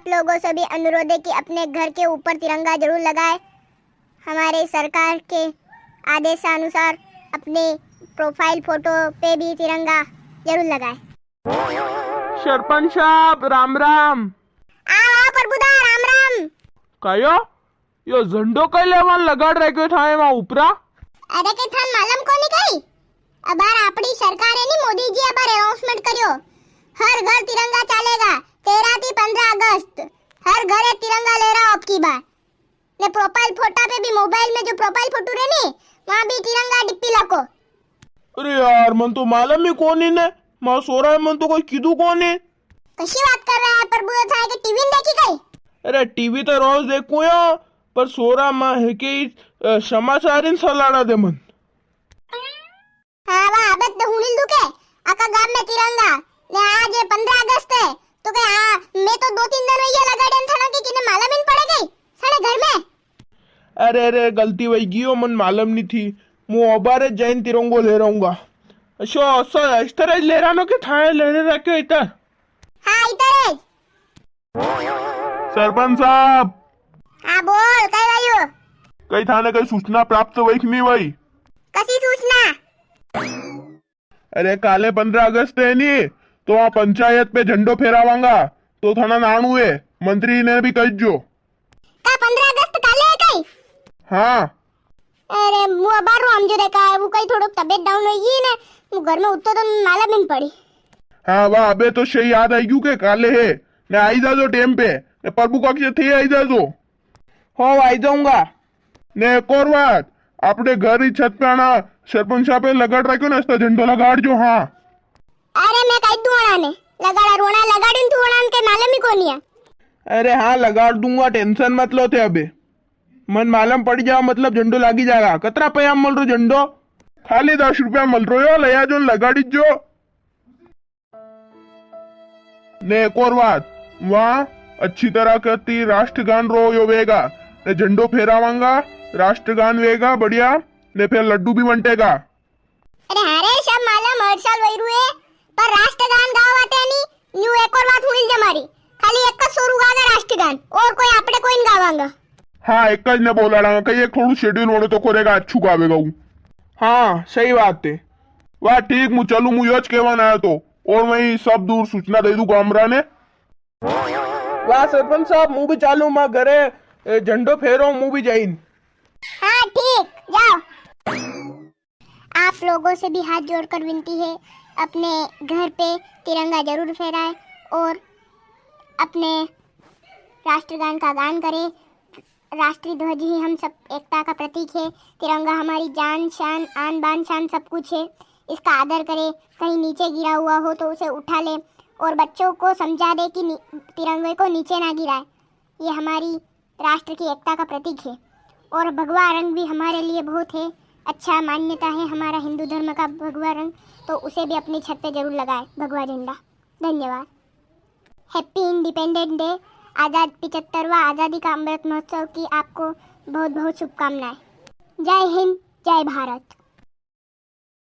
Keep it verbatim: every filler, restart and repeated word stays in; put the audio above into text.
लोगों से भी अनुरोध है कि अपने घर के ऊपर तिरंगा जरूर लगाए। हमारे सरकार के आदेशानुसार अपने प्रोफाइल फोटो पे भी तिरंगा जरूर लगाए। सरपंच साहब, राम राम। आओ, आओ प्रभुदा, राम राम। कायो, यो झंडो कई लेवान लगाड़ राख्यो था वां ऊपरा? अरे, के थान मालूम कोनी कई? अबार आपणी सरकार है नी, मोदी जी अबार अनाउंसमेंट करियो, हर घर तिरंगा चालेगा, तेरह थी पन्द्रह अगस्त, हर घर एक तिरंगा ले रहा हो अब की बार। ने प्रोफाइल फोटा पे भी, मोबाइल में जो प्रोफाइल फोटो रे नी, वां भी तिरंगा डीपी लाको। अरे यार, मन तो मालूम ही कोनी ने, मां सोरा, मन तो कोई कीधु कोनी। कशी बात कर रहा है प्रभु, तो थाए के टीवी नी देखी कई? अरे, टीवी तो रोज देखूं या, पर सोरा मां है के, अ, समाचार इन सलाड़ा दे मन। हाँ, वा, अबे तो हुनिल दू के, आका गाम में तिरंगा, ने आज ये पन्द्रह अगस्त है, तो के, हाँ, मैं तो दो तीन दिन हुई ये लगाड़े न थाना की, किने मालूम ही नी पड़े गई, थाने घर में। अरे, अरे, गलती वही गई हो, मन मालूम नी थी, मु अबारे जाइन तिरंगो ले रहूंगा। असो, असो, इस तरह ले रहा नो के थाए ले रहे रखे इधर। हाँ, इधर है। सरपंच साहब। हाँ, बोल, कई भाई हो? कई थाने कई सूचना प्राप्त हुई कि नी भाई? कसी सूचना? अरे, काले पन्द्रह अगस्त है नी, तो वां पंचायत पे झंडो फहरावांगा, तो थाना नानू है, मंत्री ने भी कह जो। का पन्द्रह अगस्त काले है कई? हाँ। अरे, मु अबार रो हमजो देखा है, वो कई थोड़ो तबीयत डाउन होई गई ने, मु घर में उत्तो तो माला भी नी पड़ी। हाँ, वा, अबे तो सही याद आई गयू के काले है, ने आई जाजो टेम पे, ने प्रभु कक्ष थे आई जाजो। हो, आई जाऊंगा। ने एक और बात, आपणे घर ही छत पे आना, सरपंच साहब पे लगाड़ राख्यो ना, इसका झंडो लगाड़ जो, हाँ। अरे, मैं कई दूं वणा ने, लगाड़ा रोना लगाड़ी तू वणा के मालूम ही कोनी है। अरे हाँ, लगाड़ दूंगा, टेंशन मत लो थे अबे। मन मालूम पड़ जाओ, मतलब झंडो लागी जाएगा। कतरा पया मल रो झंडो? खाली दस रुपया मल रो यो, ले आ जो, लगाड़ी जो। ने एक और बात, वां अच्छी तरह करती राष्ट्रगान रो यो वेगा, ने झंडो फहरावांगा, राष्ट्रगान वेगा बढ़िया, ने फिर लड्डू भी बंटेगा। अरे हाँ रे, सब मालूम हर साल वही रुए, पर राष्ट्रगान गावा ते नी, न्यू एक और बात हुई जा मारी, खाली एक का सोरू गावे राष्ट्रगान, और कोई आपणे कोई नी गावांगा। हाँ, एक ने बोलाड़ा, कई एक थोड़ू शेड्यूल होने तो करेगा, अच्छू गावेगा वो। हाँ, सही बात है। वाह, ठीक, मु चलू, मु योज केवन आयो तो, और वही सब दूर सूचना दे दू गामरा ने। वाह, सरपंच साहब, मु भी चालू, मां घरे, ए, झंडो फेरो, मु भी जाइन। हाँ, ठीक, जाओ। आप लोगों से भी हाथ जोड़कर विनती है, अपने घर पे तिरंगा जरूर फहराएं और अपने राष्ट्रगान का गान करें। राष्ट्रीय ध्वज ही हम सब एकता का प्रतीक है। तिरंगा हमारी जान, शान, आन, बान, शान सब कुछ है। इसका आदर करें, कहीं नीचे गिरा हुआ हो तो उसे उठा लें और बच्चों को समझा दें कि नी-, तिरंगे को नीचे ना गिराएं। ये हमारी राष्ट्र की एकता का प्रतीक है। और भगवा रंग भी हमारे लिए बहुत है, अच्छा मान्यता है हमारा हिंदू धर्म का भगवा रंग, तो उसे भी अपनी छत पे जरूर लगाएं, भगवा झंडा। धन्यवाद। Happy Independence Day, आज़ाद, पिचहत्तरवां आज़ादी का अमृत महोत्सव की आपको बहुत बहुत शुभकामनाएं। जय हिंद, जय भारत।